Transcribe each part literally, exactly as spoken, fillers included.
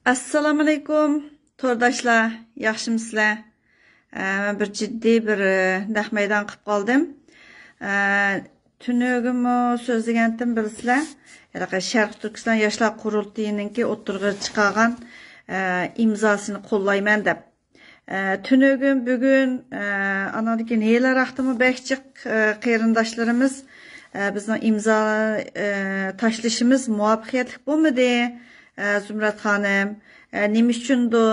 ئەسسالامۇئەلەيكۇم، تورداشلار، ياخشىمۇسىلەر؟ ئە، مەن بىر جىددىي بىر، ئە، نەق مەيدان قىلىپ قالدىم. ئە، تۈنۈگۈنمۇ سۆزلىگەنتىم، بىلىسىلەر. ھېلىقى شەرقىي تۈركىستان ياشلار قۇرۇلتىيىنىڭكى ئوتتۇرىغا چىقارغان، ئە، ئىمزاسىنى قوللايمەن دەپ. ئە، تۈنۈگۈن، بۈگۈن، ئە، ئاناندىن كېيىن ھېلىراقتىمۇ بەك جىق، ئە، قېرىنداشلىرىمىز، ئە، بىزنىڭ ئىمزا، ئە، تاشلىشىمىز مۇۋەپپەقىيەتلىك بولمىدى، ئە، زۇمرەت خانىم، ئە، نېمە ئۈچۈندۇ؟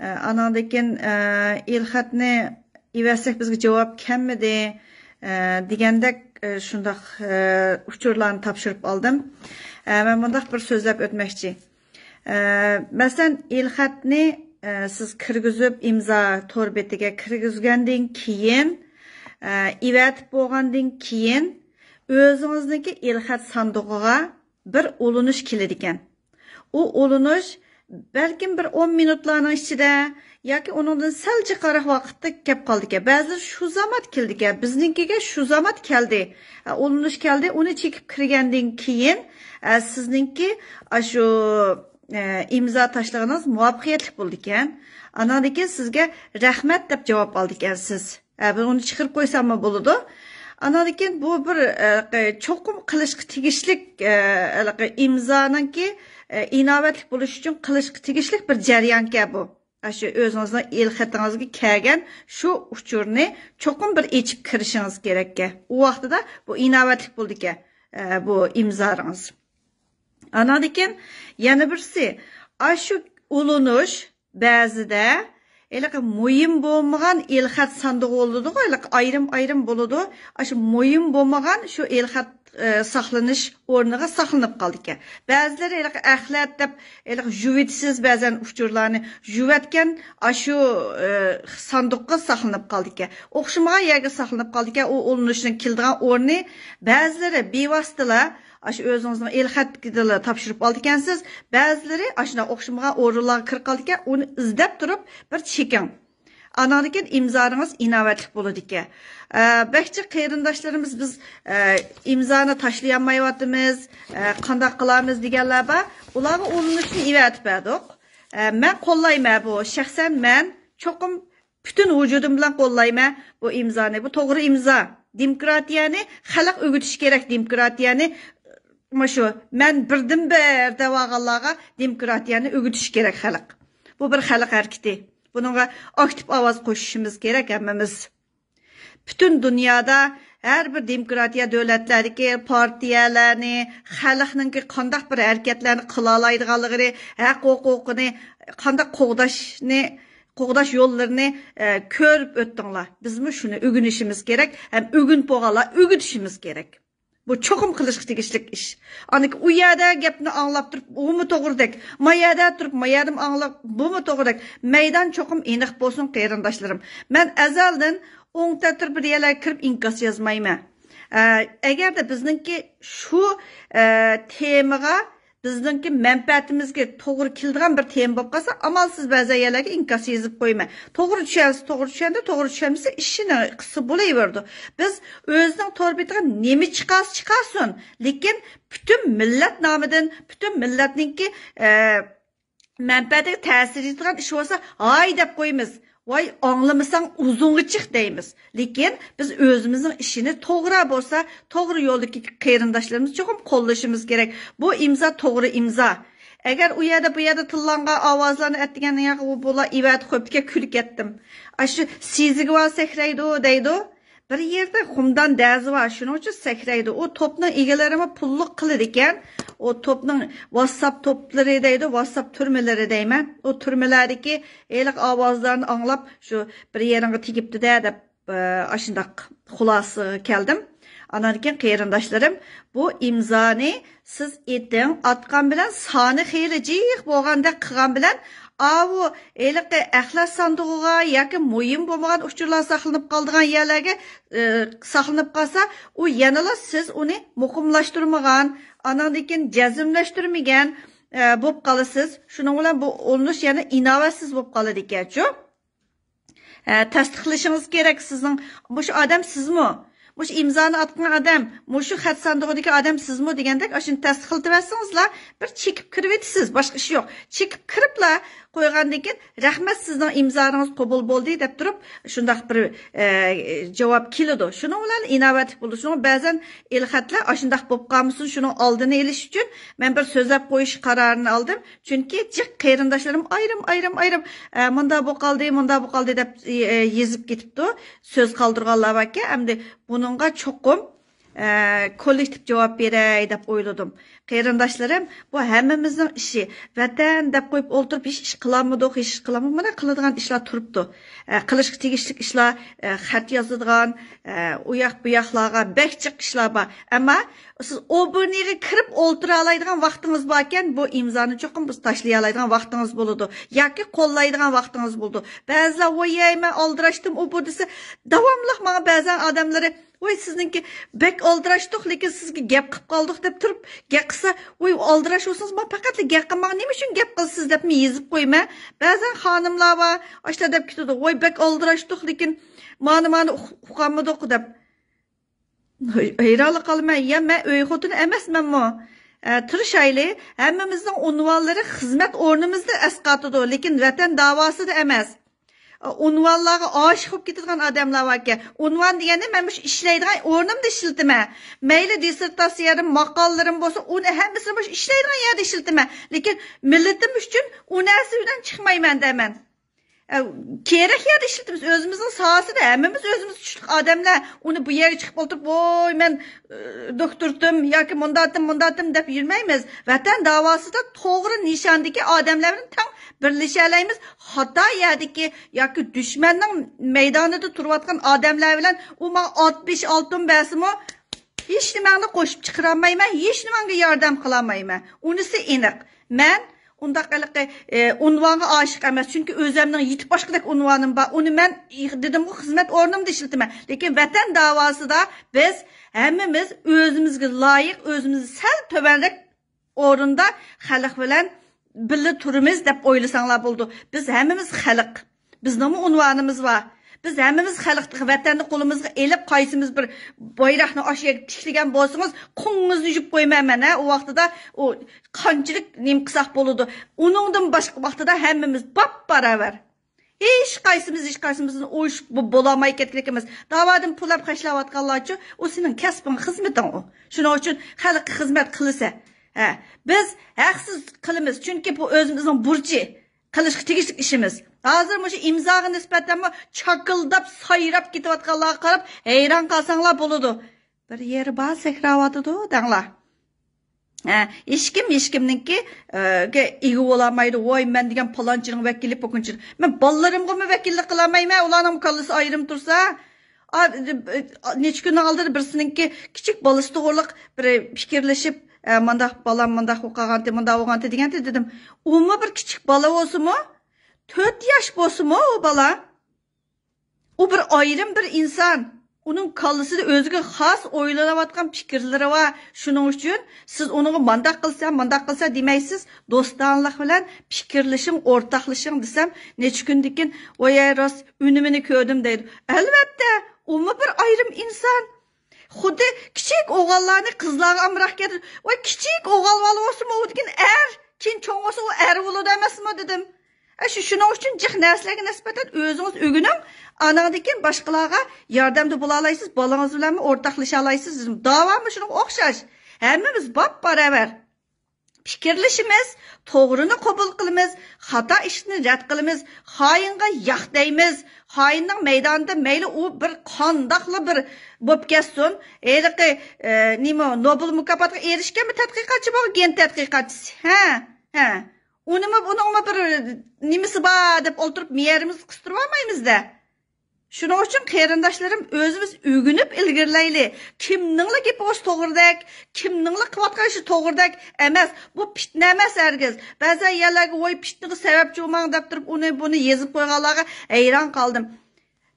ئە، ئاناندىن كېيىن، ئە، ئېلخەتنى ئېۋەتسەك بىزگە جاۋاب كەلمىدى، ئە، دېگەندەك، ئە، شۇنداق، ئە، ئۇچۇرلارنى تاپشۇرۇپ ئالدىم. ئە، مەن مۇنداق بىر سۆزلەپ ئۆتمەكچى. ئە، مەسىلەن، ئېلخەتنى، ئە، سىز كىرگۈزۈپ، ئىمزا تور بېتىگە كىرگۈزگەندىن كېيىن، ئە، ئېۋەتىپ بولغاندىن كېيىن، ئۆزىڭىزنىڭكى ئېلخەت ساندۇقىغا بىر ئۇلىنىش كېلىدىكەن. ئۇ ئۇلىنىش بەلكىم بىر ئون مىنۇتلارنىڭ ئىچىدە ياكى ئۇنىڭدىن سەل جىقراق ۋاقىتتا كەپ قالىدىكەن. بەزىلىرى شۇ زامات كېلىدىكەن. بىزنىڭكىگە شۇ زامات كەلدى. ئە، ئۇلىنىش كەلدى، ئۇنى چېكىپ كىرگەندىن كېيىن، ئە، سىزنىڭكى ئاشۇ، ئە، ئىمزا تاشلىغىنىڭىز مۇۋەپپەقىيەتلىك بولىدىكەن. ئاناندىن كېيىن سىزگە رەھمەت دەپ جاۋاب ئالىدىكەنسىز. ئە، بىر ئۇنى چىقىرىپ قويساممۇ بولىدۇ. ئاناندىن كېيىن بۇ بىر، ئە، چوقۇم قىلىشقا تېگىشلىك، ئە، ھېلىقى ئىمزانىڭكى، ئە، ئىناۋەتلىك بولۇشى ئۈچۈن قىلىشقا تېگىشلىك بىر جەريانكەن بۇ. ئاشۇ ئۆزىڭىزنىڭ ئېلخېتىڭىزگە كەلگەن شۇ ئۇچۇرنى چوقۇم بىر ئېچىپ كىرىشىڭىز كېرەككەن. ئۇ ۋاقتىدا بۇ ئىناۋەتلىك بولىدىكەن، ئە، بۇ ئىمزالىرىڭىز. ئاناندىن كېيىن يەنە بىرسى، ئاشۇ ئۇلىنىش بەزىدە ھېلىقى مۇھىم بولمىغان ئېلخەت ساندۇقى بولىدىغۇ، ھېلىقى ئايرىم-ئايرىم بولىدۇ. ئاشۇ مۇھىم بولمىغان شۇ ئېلخەت، ئە، ساقلىنىش ئورنىغا ساقلىنىپ قالىدىكەن. بەزىلىرى ھېلىقى ئەخلەت دەپ، ھېلىقى يۇۋىتىسىز بەزەن ئۇچۇرلارنى، يۇۋەتكەن ئاشۇ، ئە، ساندۇققا ساقلىنىپ قالىدىكەن. ئوخشىمىغان يەرگە ساقلىنىپ قالىدىكەن، ئۇ ئۇلىنىشنىڭ كېلىدىغان ئورنى. بەزىلىرى بىۋاسىتىلا ئاشۇ ئۆزىڭىزنىڭ ئېلخەتكىدىلا تاپشۇرۇپ ئالىدىكەنسىز. بەزىلىرى ئاشۇنداق ئوخشىمىغان ئورۇنلارغا كىرىپ قالىدىكەن، ئۇنى ئىزدەپ تۇرۇپ بىر چېكىڭ. ئاناندىن كېيىن ئىمزالىرىڭىز ئىناۋەتلىك بولىدىكەن. ئە، بەك جىق قېرىنداشلىرىمىز، بىز، ئە، ئىمزانى تاشلىيالمايۋاتىمىز، ئە، قانداق قىلامىز دېگەنلەر بار. ئۇلارغا ئۇلىنىشنى ئېۋەتىپ بەردۇق. ئە، مەن قوللايمەن بۇ. شەخسەن مەن چوقۇم پۈتۈن ۋۇجۇدۇم بىلەن قوللايمەن بۇ ئىمزانى. بۇ توغرا ئىمزا. دېموكراتىيەنى خەلق ئۆگىتىشى كېرەك، دېموكراتىيەنى. مۇشۇ مەن بىردىنبىر دەۋالغانلارغا دېموكراتىيەنى ئۆگىتىشى كېرەك خەلق. بۇ بىر خەلق ھەرىكىتى. بۇنىڭغا ئاكتىپ ئاۋاز قوشۇشىمىز كېرەك ھەممىمىز. پۈتۈن دۇنيادا ھەر بىر دېموكراتىيە دۆلەتلەردىكى پارتىيەلەرنى، خەلقنىڭكى قانداق بىر ھەرىكەتلەرنى قىلالايدىغانلىقىنى، ھەق ھوقۇقىنى قانداق قوغداشنى، قوغداش يوللىرىنى، ئە، كۆرۈپ ئۆتتۈڭلار. بىزمۇ شۇنى ئۆگىنىشىمىز كېرەك ھەم ئۆگىنىپ بولغانلار ئۆگىتىشىمىز كېرەك. بۇ چوقۇم قىلىشقا تېگىشلىك ئىش. ئانىكى ئۇ يەردە گەپنى ئاڭلاپ تۇرۇپ، ئۇمۇ توغرىدەك، ما يەردە تۇرۇپ، ما يەردىمۇ ئاڭلاپ، بۇمۇ توغرىدەك. مەيدان چوقۇم ئېنىق بولسۇن، قېرىنداشلىرىم. مەن ئەزەلدىن ئوڭ تەتۈر بىر يەرلەرگە كىرىپ ئىنكاس يازمايمەن. ئە، ئەگەردە بىزنىڭكى شۇ، ئە، تېمىغا، بىزنىڭكى مەنپەئەتىمىزگە توغرا كېلىدىغان بىر تېما بولۇپ قالسا، ئامالسىز بەزى يەرلەرگە ئىنكاس يېزىپ قويىمەن. توغرا چۈشەنسە توغرا چۈشەندى، توغرا چۈشەنمىسە ئىشىنىڭ قىسى بولۇۋېرىدۇ. بىز ئۆزىنىڭ تور بېتىغا نېمە چىقارسا چىقارسۇن، لېكىن پۈتۈن مىللەت نامىدىن، پۈتۈن مىللەتنىڭكى، ئە، مەنپەئەتىگە تەسىر يېتىدىغان ئىش بولسا، ھاي دەپ قويىمىز. ۋاي، ئاڭلىمىساڭ ئۇزۇڭغا چىق دەيمىز. لېكىن بىز ئۆزىمىزنىڭ ئىشىنى توغرا بولسا، توغرا يولدىكى قېرىنداشلىرىمىز چوقۇم قوللىشىمىز كېرەك. بۇ ئىمزا توغرا ئىمزا. ئەگەر ئۇ يەردە، بۇ يەردە تىللانغان ئاۋازلارنى ئەتىگەندىن ياقى ئۇ بۇلار ئېۋەتىپ قويۇپتىكەن، كۈلۈپ كەتتىم. ئاشۇ سېزىگۋار سەكرەيدۇ دەيدۇ. بىر يەردە خۇمدان دەزى بار، شۇنىڭ ئۈچۈن سەكرەيدۇ. ئۇ توپنىڭ ئىگىلىرىمۇ پۇللۇق قىلىدىكەن. ئۇ توپنىڭ ۋاتساپ توپلىرى دەيدۇ، ۋاتساپ تۈرمىلىرى دەيمەن. ئۇ تۈرمىلەردىكى ھېلىقى ئاۋازلارنى ئاڭلاپ، شۇ بىر يېرىڭگە تېگىپتۇ-دە دەپ، ئە، ئاشۇنداق خۇلاسىگە كەلدىم. ئانان كېيىن قېرىنداشلىرىم، بۇ ئىمزانى سىز ئېتىڭ، ئاتقان بىلەن سانى خېلى جىق بولغاندەك قىلغان بىلەن، ئاۋۇ ھېلىقى ئەخلەت ساندۇقىغا ياكى مۇھىم بولمىغان ئۇچۇرلار ساقلىنىپ قالىدىغان يەرلەرگە، ئى، ساقلىنىپ قالسا، ئۇ يەنىلا سىز ئۇنى مۇقىملاشتۇرمىغان، ئاناندىن كېيىن جەزملەشتۈرمىگەن، ئە، بولۇپ قالىسىز. شۇنىڭ بىلەن بۇ ئۇلىنىش يەنە ئىناۋەتسىز بولۇپ قالىدىكەنچۇ. ئە، تەستىقلىشىڭىز كېرەك سىزنىڭ مۇشۇ ئادەم سىزمۇ؟ مۇشۇ ئىمزانى ئاتقان ئادەم، مۇشۇ خەت ساندۇقىدىكى ئادەم سىزمۇ دېگەندەك، ئاشۇنى تەستىقلىتىۋەتسىڭىزلا، بىر چېكىپ كىرىۋېتىسىز، باشقا ئىش يوق. چېكىپ كىرىپلا قويغاندىن كېيىن، رەھمەت، سىزنىڭ ئىمزانىڭىز قوبۇل بولدى، دەپ تۇرۇپ، شۇنداق بىر، ئە، جاۋاب كېلىدۇ. شۇنىڭ بىلەن ئىناۋەتلىك بولىدۇ. شۇنىڭ بەزەن ئېلخەتلەر ئاشۇنداق بولۇپ قالمىسۇن، شۇنىڭ ئالدىنى ئېلىش ئۈچۈن مەن بىر سۆزلەپ قويۇش قارارىنى ئالدىم. چۈنكى جىق قېرىنداشلىرىم ئايرىم، ئايرىم، ئايرىم، ئە، مۇندا بۇ قالدى، مۇندا بۇ قالدى دەپ، ئە، يېزىپ كېتىپتۇ. سۆز قالدۇرغانلار باركەن، ئەمدى بۇنىڭغا چوقۇم، ئە، كوللېكتىپ جاۋاب بېرەي دەپ ئويلىدىم. قېرىنداشلىرىم، بۇ ھەممىمىزنىڭ ئىشى. ۋەتەن دەپ قويۇپ ئولتۇرۇپ، ھېچ ئىش قىلالمىدۇق، ھېچ ئىش قىلالمىدۇق. مانا قىلىدىغان ئىشلار تۇرۇپتۇ. ئە، قىلىشقا تېگىشلىك ئىشلار، ئە، خەت يازىدىغان، ئە، ئۇ ياق بۇ ياقلارغا بەك جىق ئىشلار بار. ئەمما سىز ئابونىغا كىرىپ ئولتۇرالايدىغان ۋاقتىڭىز باركەن، بۇ ئىمزانى چوقۇم بىز تاشلىيالايدىغان ۋاقتىڭىز بولىدۇ. ياكى قوللايدىغان ۋاقتىڭىز بولىدۇ. بەزىلەر، ۋايەي، مەن ئالدىراشتىم ئۇ بۇ دېسە، داۋاملىق ماڭا بەزەن ئادەملىرى، ۋاي، سىزنىڭكى بەك ئالدىراشتۇق، لېكىن سىزگە گەپ قىلىپ قالدۇق دەپ تۇرۇپ گەپ قىلسا، ۋاي، ئالدىراش بولسىڭىز، ماڭا پەقەتلا گەپ قىلماڭ، نېمە ئۈچۈن گەپ قىلىسىز دەپمۇ يېزىپ قويىمەن. بەزەن خانىملار بار، ئاشۇنداق دەپ كېتىدۇ، ۋاي، بەك ئالدىراشتۇق، لېكىن مانا، مانا ئۇق-، ئۇقالمىدۇق دەپ. ھەيرانلا قالىمەن، يا مەن ئۆي خوتۇنى ئەمەسمەنمۇ؟ ئە، تىرىشايلى، ھەممىمىزنىڭ ئۇنۋانلىرى خىزمەت ئورنىمىزدا ئەسقاتىدۇ، لېكىن ۋەتەن داۋاسىدا ئەمەس. ئۇنۋانلارغا ئاشىق بولۇپ كېتىدىغان ئادەملەر باركەن. ئۇنۋان دېگەندە مەن مۇشۇ ئىشلەيدىغان ئورنۇمدا ئىشلىتىمەن. مەيلى دىسسېرتاتسىيەم، ماقالىلىرىم بولسا، ئۇنى ھەممىسىنى مۇشۇ ئىشلەيدىغان يەردە ئىشلىتىمەن. لېكىن مىللىتىم ئۈچۈن ئۇ نەرسە بىلەن چىقمايمەن دەيمەن. ئە، كېرەك يەردە ئىشلىتىمىز. ئۆزىمىزنىڭ ساھەسىدە ھەممىمىز ئۆزىمىز كۈچلۈك ئادەملەر. ئۇنى بۇ يەرگە چىقىپ ئولتۇرۇپ، ۋوي، مەن، ئە، دوكتورتىم ياكى مۇنداتىم، مۇنداتىم دەپ يۈرمەيمىز. ۋەتەن داۋاسىدا توغرا نىشاندىكى ئادەملەر بىلەن تەڭ بىرلىشەلەيمىز. خاتا يەردىكى ياكى دۈشمەننىڭ مەيدانىدا تۇرۇۋاتقان ئادەملەر بىلەن، ئۇ ماڭا ئاتمىش ئالتۇن بەرسىمۇ، ھېچ نېمەڭنى قوشۇپ چىقىرالمايمەن، ھېچ نېمەڭگە ياردەم قىلالمايمەن. ئۇنىسى ئېنىق. مەن ئۇنداق ھېلىقى، ئە، ئۇنۋانغا ئاشىق ئەمەس، چۈنكى ئۆزەمنىڭ يېتىپ ئاشقۇدەك ئۇنۋانىم بار. ئۇنى مەن، دېدىمغۇ، خىزمەت ئورنۇمدا ئىشلىتىمەن. لېكىن ۋەتەن داۋاسىدا بىز ھەممىمىز ئۆزىمىزگە لايىق، ئۆزىمىزدىن سەل تۆۋەنرەك ئورۇندا خەلق بىلەن بىللە تۇرىمىز دەپ ئويلىساڭلار بولىدۇ. بىز ھەممىمىز خەلق. بىزنىڭمۇ ئۇنۋانىمىز بار. بىز ھەممىمىز خەلق، ۋەتەننى قولىمىزغا ئېلىپ، قايسىمىز بىر بايراقنى ئاشۇ يەرگە تىكلىگەن بولسىڭىز، قوڭىڭىزنى يۇيۇپ قويىمەن مەن، ھە، ئۇ ۋاقتىدا ئۇ قانچىلىك نېمە قىلساق بولىدۇ. ئۇنىڭدىن باشقا ۋاقتىدا ھەممىمىز باپباراۋەر. ھېچقايسىمىز، ھېچقايسىمىزدىن ئۇيۇشۇپ بولالماي كەتكىنىمىز. داۋادىن پۇل ئەپ خەجلەۋاتقانلارچۇ، ئۇ سېنىڭ كەسپىڭ، خىزمىتىڭ ئۇ. شۇنىڭ ئۈچۈن خەلققە خىزمەت قىلىسەن. ھە، بىز ھەقسىز قىلىمىز، چۈنكى بۇ ئۆزىمىزنىڭ بۇرچى، قىلىشقا تېگىشلىك ئىشىمىز. ھازىر مۇشۇ ئىمزاغا نىسبەتەنمۇ چاكىلداپ سايراپ كېتىۋاتقانلارغا قاراپ ھەيران قالساڭلار بولىدۇ. بىر يېرى بار سەكرەۋاتىدۇ دەڭلار. ھە، ھېچكىم ھېچكىمنىڭكى، ئە، گە ئىگە بولالمايدۇ. ۋاي، مەن دېگەن پالانچىنىڭ ۋەكىلى، پوكۇنچى. مەن بالىلىرىمغىمۇ ۋەكىللىك قىلالمايمەن، ئۇلارنىڭ كاللىسى ئايرىم تۇرسا. ئا، ئە، نەچچە كۈننىڭ ئالدىدا بىرسىنىڭكى كىچىك بالىسى توغرىلىق بىر پىكىرلىشىپ، ئە، مانداق بالام مانداق بولۇپ قالغانتى، مانداق بولغانتى دېگەنتى دېدىم. ئۇمۇ بىر كىچىك بالا بولسىمۇ، تۆت ياش بولسىمۇ ئۇ بالا، ئۇ بىر ئايرىم بىر ئىنسان. ئۇنىڭ كاللىسىدا ئۆزىگە خاس ئويلىنىۋاتقان پىكىرلىرى بار. شۇنىڭ ئۈچۈن سىز ئۇنىڭغا مانداق قىلسا، مانداق قىلسا دېمەيسىز. دوستانىلىق بىلەن پىكىرلىشىڭ، ئورتاقلىشىڭ دېسەم، نەچچە كۈندىن كېيىن، ۋاي، راست ئۈنۈمىنى كۆردۈم دەيدۇ. ئەلۋەتتە، ئۇمۇ بىر ئايرىم ئىنسان. خۇددى كىچىك ئوغۇللارنى قىزلارغا ئامراق كەتتى. ۋاي، كىچىك ئوغۇل بالا بولسىمۇ، ئۇ دېگەن ئەر، كېيىن چوڭ بولسا ئۇ ئەر بولىدۇ ئەمەسمۇ دېدىم. ئە، شۇ، شۇنىڭ ئۈچۈن جىق نەرسىلەرگە نىسبەتەن ئۆزىڭىز ئۆگىنىڭ، ئاناندىن كېيىن باشقىلارغا ياردەمدە بولالايسىز، بالىڭىز بىلەنمۇ ئورتاقلىشالايسىز دېدىم. داۋامۇ شۇنىڭغا ئوخشاش. ھەممىمىز باپباراۋەر. پىكىرلىشىمىز، توغرىنى قوبۇل قىلىمىز، خاتا ئىشنى رەت قىلىمىز، خائىنغا ياق دەيمىز. خائىننىڭ مەيدانىدا مەيلى ئۇ بىر قانداقلا بىر بولۇپ كەتسۇن، ھېلىقى، ئە، نېمە، نوبېل مۇكاپاتىغا ئېرىشكەنمۇ تەتقىقاتچى بولغان، گېن تەتقىقاتچىسى. ھە، ھە. ئۇنىمۇ، بۇنىڭمۇ بىر نېمىسى بار دەپ ئولتۇرۇپ مېيىمىزنى قىستۇرۇۋالمايمىز-دە. شۇنىڭ ئۈچۈن قېرىنداشلىرىم، ئۆزىمىز ئۆگىنىپ ئىلگىرىلەيلى. كىمنىڭلا گېپى بولسا توغرىدەك، كىمنىڭلا قىلىۋاتقان ئىشى توغرىدەك ئەمەس. بۇ پىتنە ئەمەس ھەرگىز. بەزەن يەرلەرگە، ۋاي، پىتنىگە سەۋەبچى بولماڭ دەپ تۇرۇپ، ئۇنى، بۇنى يېزىپ قويغانلارغا ھەيران قالدىم.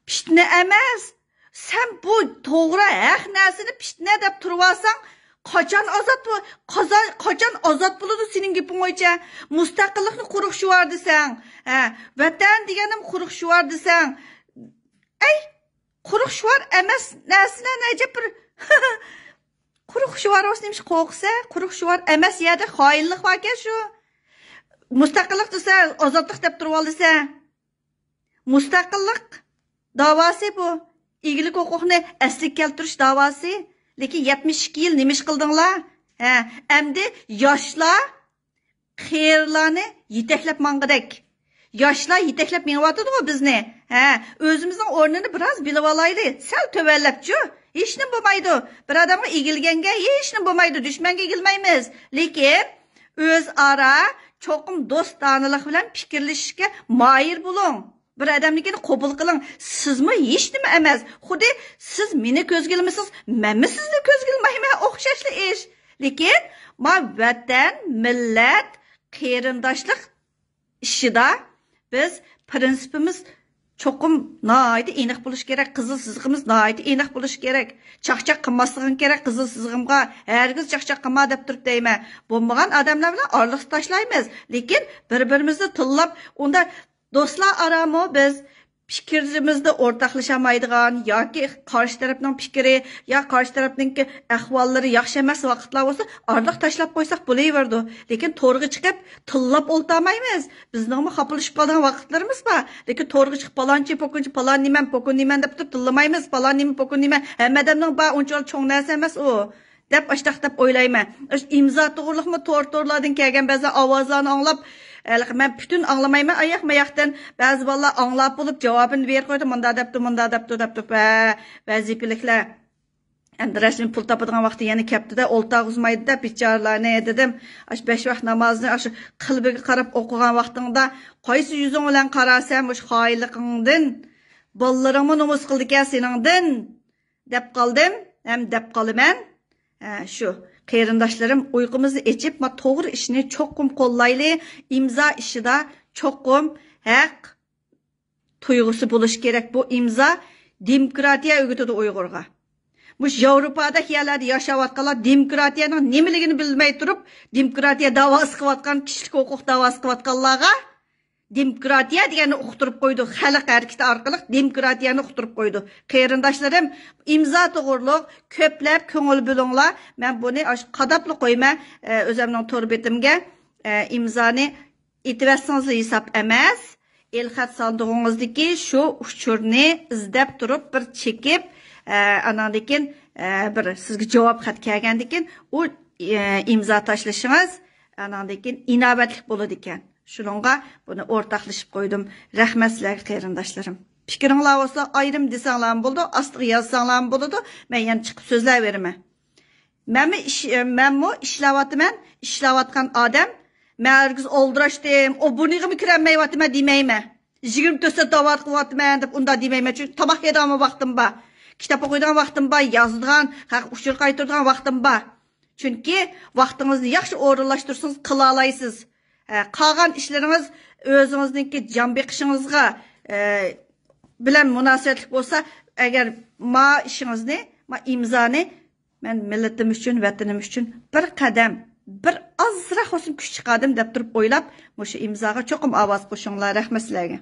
پىتنە ئەمەس. سەن بۇ توغرا، ھەق نەرسىنى پىتنە دەپ تۇرۇۋالساڭ، قاچان ئازاد بو-، قازا-، قاچان ئازاد بولىدۇ سېنىڭ گېپىڭ بويىچە؟ مۇستەقىللىقنى قۇرۇق شوئار دېسەڭ، ھە، ۋەتەن دېگەننىمۇ قۇرۇق شوئار دېسەڭ، ئەي، قۇرۇق شوئار ئەمەس نەرسىلەرنى ئەجەب بىر قۇرۇق شوئار بولسا نېمىشقا قورقىسەن؟ قۇرۇق شوئار ئەمەس يەردە خائىنلىق باركەن شۇ. مۇستەقىللىق دېسە ئازادلىق دەپ تۇرۇۋالىسەن. مۇستەقىللىق داۋاسى بۇ. ئىگىلىك ھوقۇقنى ئەسلىگە كەلتۈرۈش داۋاسى. لېكىن يەتمىش ئىككى يىل نېمە ئىش قىلدىڭلار؟ ھە، ئەمدى ياشلار قېرىلارنى يېتەكلەپ ماڭغۇدەك. ياشلار يېتەكلەپ مېڭىۋاتىدىغۇ بىزنى. ھە، ئۆزىمىزنىڭ ئورنىنى بىراز بىلىۋالايلى. سەل تۆۋەنلەپچۇ؟ ھېچنېمە بولمايدۇ. بىر ئادەمگە ئېگىلگەنگە ھېچنېمە بولمايدۇ. دۈشمەنگە ئېگىلمەيمىز. لېكىن ئۆزئارا چوقۇم دوستانىلىق بىلەن پىكىرلىشىشكە ماھىر بولۇڭ. بىر ئادەمنىڭكىنى قوبۇل قىلىڭ. سىزمۇ ھېچنېمە ئەمەس. خۇددى سىز مېنى كۆزگە ئىلمىسىڭىز، مەنمۇ سىزنى كۆزگە ئىلمايمەن. ئوخشاشلا ئىش. لېكىن ما ۋەتەن، مىللەت، قېرىنداشلىق ئىشىدا بىز پىرىنسىپىمىز چوقۇم ناھايىتى ئېنىق بولۇش كېرەك، قىزىل سىزىقىمىز ناھايىتى ئېنىق بولۇش كېرەك. چاقچاق قىلماسلىقىڭ كېرەك قىزىل سىزىقىمغا، ھەرگىز چاقچاق قىلما دەپ تۇرۇپ دەيمەن. بولمىغان ئادەملەر بىلەن ئارىلىق تاشلايمىز، لېكىن بىر بىرىمىزنى تىللاپ، ئۇندا دوستلار ئارامۇ بىز پىكرىمىزدە ئورتاقلىشالمايدىغان ياكى قارشى تەرەپنىڭ پىكرى يا قارشى تەرەپنىڭكى ئەھۋاللىرى ياخشى ئەمەس ۋاقىتلار بولسا ئارىلىق تاشلاپ قويساق بولۇۋېرىدۇ. لېكىن تورغا چىقىپ تىللاپ ئولتۇرمايمىز. بىزنىڭمۇ خاپىلىشىپ قالىدىغان ۋاقىتلىرىمىز بار. لېكىن تورغا چىقىپ پالانچى، پوكۇنچى، پالان نېمەن، پوكۇن نېمەن دەپ تۇرۇپ تىللىمايمىز. پالان نېمە، پوكۇن نېمە، ھەممە ئادەمنىڭ بار، ئۇنچىۋالا چوڭ نەرسە ئەمەس ئۇ. دەپ ئاشتاق دەپ ئويلايمەن. ئاشۇ ئىمزا توغرۇلۇقمۇ تور تورلاردىن كەلگەن بەزى ئاۋازلارنى ئاڭلاپ، ھېلىقى مەن پۈتۈن ئاڭلىمايمەن، ئاياق ماياقتىن بەزى بالىلار ئاڭلاپ بولۇپ جاۋابىنى بېرىپ قويدى، مۇنداق دەپتۇ، مۇنداق دەپتۇ دەپتۇ. ۋە ۋەزىپىلىكلەر ئەمدى رەسمىي پۇل تاپىدىغان ۋاقتى يەنە كەپتىدە، ئولتۇرغۇزمايدىدە بىچارىلارنى دېدىم. ئاشۇ بەش ۋاق نامازنى ئاشۇ قىلبىگە قاراپ ئوقۇغان ۋاقتىڭدا قايسى يۈزۈڭ بىلەن قاراسەن مۇشۇ خائىنلىقىڭدىن؟ بالىلىرىڭمۇ نومۇس قىلىدىكەن سېنىڭدىن. دەپ قالدىم ھەم دەپ قالىمەن. ھە، شۇ. قېرىنداشلىرىم، ئۇيقۇمىزنى ئېچىپ، ما توغرا ئىشنى چوقۇم قوللايلى. ئىمزا ئىشىدا چوقۇم ھەق تۇيغۇسى بولۇشى كېرەك. بۇ ئىمزا دېموكراتىيە ئۆگىتىدۇ ئۇيغۇرغا. مۇشۇ ياۋروپادەك يەرلەردە ياشاۋاتقانلار دېموكراتىيەنىڭ نېمىلىكىنى بىلمەي تۇرۇپ، دېموكراتىيە داۋاسى قىلىۋاتقان، كىشىلىك ھوقۇق داۋاسى قىلىۋاتقانلارغا دېموكراتىيە دېگەننى ئۇقتۇرۇپ قويدۇق. خەلق ھەرىكىتى ئارقىلىق دېموكراتىيەنى ئۇقتۇرۇپ قويدۇق. قېرىنداشلىرىم، ئىمزا توغرۇلۇق كۆپلەپ كۆڭۈل بۆلۈڭلار. مەن بۇنى ئاشۇ قاداپلا قويىمەن، ئە، ئۆزۈمنىڭ تور بېتىمگە، ئە، ئىمزانى ئېتىۋەتسىڭىزلا ھېساب ئەمەس. ئېلخەت ساندۇقىڭىزدىكى شۇ ئۇچۇرنى ئىزدەپ تۇرۇپ بىر چېكىپ، ئە، ئاناندىن كېيىن، ئە، بىر سىزگە جاۋاب خەت كەلگەندىن كېيىن ئۇ، ئە، ئىمزا تاشلىشىڭىز ئاناندىن كېيىن ئىناۋەتلىك بولىدىكەن. شۇنىڭغا بۇنى ئورتاقلىشىپ قويدۇم. رەھمەت سىلەرگە قېرىنداشلىرىم. پىكرىڭلار بولسا ئايرىم دېسەڭلارمۇ بولىدۇ، ئاستىغا يازساڭلارمۇ بولىدۇ. مەن يەنە چىقىپ سۆزلەۋېرىمەن. مەنمۇ ئىش، مەنمۇ ئىشلەۋاتىمەن، ئىشلەۋاتقان ئادەم. مەن ھەرگىز ئالدىراشتىم، ئۇ بۇنىڭغىمۇ كىرەلمەيۋاتىمەن دېمەيمەن. يىگىرمە تۆت سائەت داۋا قىلىۋاتىمەن دەپ ئۇنداق دېمەيمەن. چۈنكى تاماق يەيدىغان ۋاقتىم بار. كىتاب ئوقۇيدىغان ۋاقتىم بار، يازىدىغان، ھەق ئۇچۇر قايتۇرىدىغان ۋاقتىم بار. چۈنكى ۋاقتىڭىزنى ياخشى ئورۇنلاشتۇرسىڭىز قىلالايسىز. ھە، قالغان ئىشلىرىڭىز ئۆزىڭىزنىڭكى جان بېقىشىڭىزغا، ئە، بىلەن مۇناسىۋەتلىك بولسا، ئەگەر ما ئىشىڭىزنى، ما ئىمزانى مەن مىللىتىم ئۈچۈن، ۋەتىنىم ئۈچۈن بىر قەدەم، بىر ئازراق بولسۇن كۈچ چىقاردىم دەپ تۇرۇپ ئويلاپ، مۇشۇ ئىمزاغا چوقۇم ئاۋاز قوشۇڭلار. رەھمەت سىلەرگە.